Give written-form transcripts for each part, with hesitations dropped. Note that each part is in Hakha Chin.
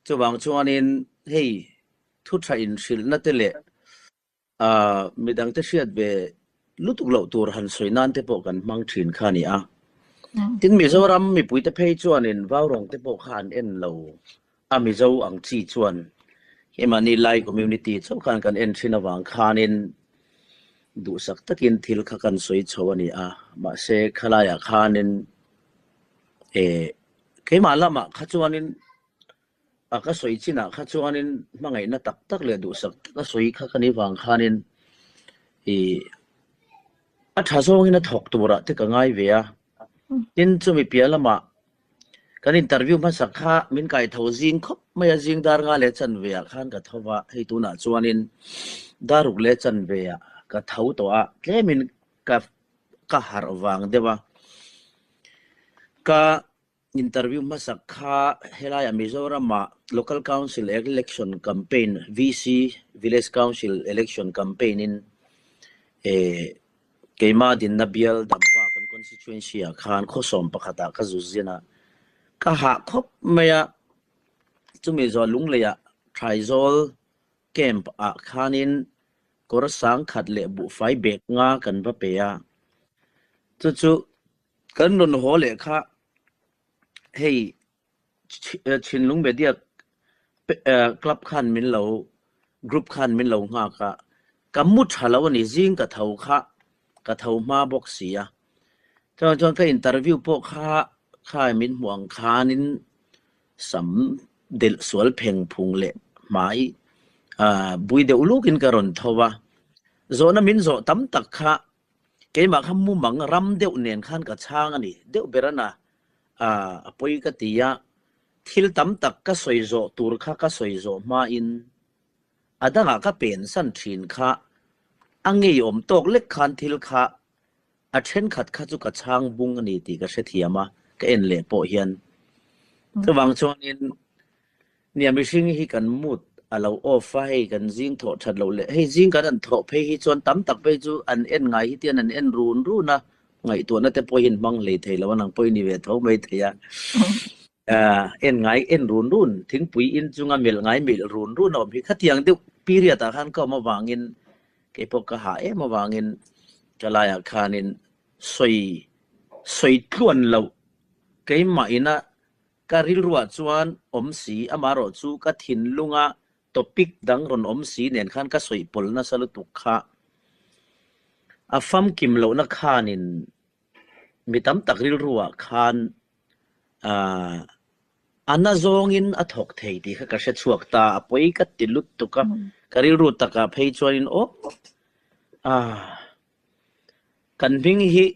Chuvang chuanin hei thu tha in hrilhna te leh midang te hriat ve lutuk loh tur han sawi nan te pawh kan hmang thin kha a ni a. Tin Mizoram mipui te phei chuanin vaurawng te pawh kha an en lo a Mizo ang chi chuan keimahni Lai community chauh khan kan en thin avang khanin duhsak takin thil kha kan sawi chho a ni a. Mahse khalaiah khanin keimah lamah kha chuanin A ka sawi chinah kha chuanin hmangaihna tak tak leh duhsak taka sawi kha ka nih vang khanin ih a tha zawngin a thawk turah te ka ngai ve a. Tin, chumi piah lamah kan interview hmasak kha min kai tho zing khawp mai a, zing dar nga leh chanve ah khan ka tho va, hei tunah chuanin dar ruk leh chanve ah ka tho tawh a, tlemin ka ka harh vang deuh a. Ka Interview hmasak kha helaiah Mizoramah Local Council Election Campaign, VC, Village Council Election Campaign in keimah dinna bial Dampa kan constituency ah khan khawsawm pakhatah ka zu zin a, ka hah khawp mai a, chumi zawh Lungleiah Thaizawl camp ah khanin kawr sangkhat leh buhfai bag nga kan va pe a, chu chu Kan rawn haw leh kha hei Chhinlung Media Club khan min lo group khan min lo nghak a, ka mu tha lo a ni, zing ka tho kha ka tho hma bawk si a. Chuvang chuan ka interview pawh kha khai min hmuh ang khanin sam delh sual pheng phung leh hmai bui deuh lukin ka rawn tho a, zawhna min zawh tam tak kha Keimah kha mumang ram deuh nen khan ka chhang a ni. Deuh ber a na a pawi ka ti a, thil tam tak ka sawi zawh tur kha ka sawi zawh hmain a dangah ka pensan thin kha a ngeiawm tawk lek khan thil kha a thenkhat kha chu ka chhang bung a ni tih ka hrethiam a, ka en leh pawh hian. Chuvang chuanin Nia mihring hi kan mood a lo off a, hei kan zing thawh that loh leh hei zing kan han thawh phei hi chuan tam tak phei chu an en ngai hi tian an en run run a, ngaihtuahna te pawh hi an hmang hlei thei lo a, nang pawh i ni ve tho mai thei a. En ngai en run run, thingpui in chunga melh ngai melh run run a awm hi khatiang deuh period ah khan ka awm avangin keipawh ka hah em avangin ka laiah khanin sawi sawi tluan loh keimah ina Ka rilruah chuan awm si, amaherawh chu ka thinlunga topic dang rawn awm si nen khan ka sawi pawlh nasa lutuk kha. A famkim lohna khanin mi tam tak rilruah khan a na zawngin a thawk thei tih kha ka hre chhuak ta, a pawi ka ti lutuk a, ka rilru takah phei chuanin aw kan hming hi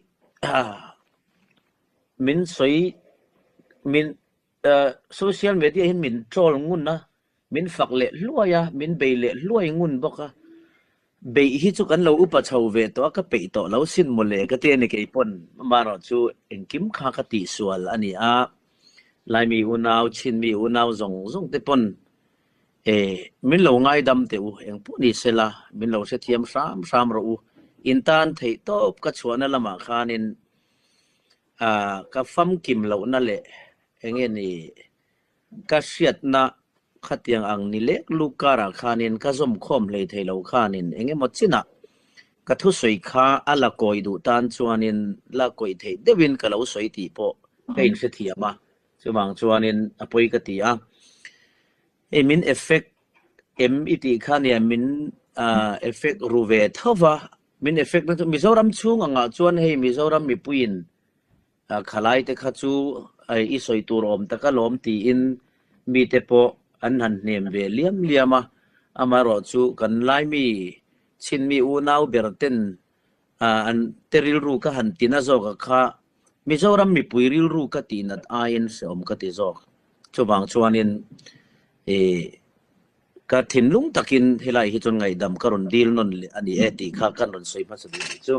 Min sawi min social media hian min troll ngun a, min fak leh hluai a, min bei leh hluai ngun bawk a. Beih hi chu kan lo upa chho ve tawh a, ka peih tawh lo sin mawle ka ti a ni keipawn. Amaherawh chu engkim kha ka tihsual a ni a, Laimi unau, Chinmi unau zawng zawng te pawn min lo ngaidam teh u, engpawh ni sela min lo hrethiam hram hram rawh u. In tan theih tawp ka chhuahna lamah khanin Ka famkim lohna leh enge ni ka hriatna khatiang ang ni lek luk karah khanin ka zawm khawm hlei thei lo khanin engemaw chinah ka thusawi kha a la kawi duh tan chuanin la kawi theih deuhin ka lo sawi tih pawh ka inhrethiam a, chuvang chuanin a pawi ka ti a. Hei min effect em i tih kha nia min effect ru ve tho va, Min effect na chu Mizoram chhung angah chuan hei Mizoram mipuiin khalai te kha chu i sawi tur awm tak alawm tiin mite pawh an han hnem ve liam liam a, amaherawh chu kan Laimi Chinmi unau ber ten an te rilru ka han tina zawk a kha Mizoram mipui rilru ka tihnat aiin hrehawm ka ti zawk. Chuvang chuanin Ka thinlung takin helai hi chuan ngaihdam ka rawn dil nawn leh a ni e tih kha kan rawn sawi hmasa duh nih chu.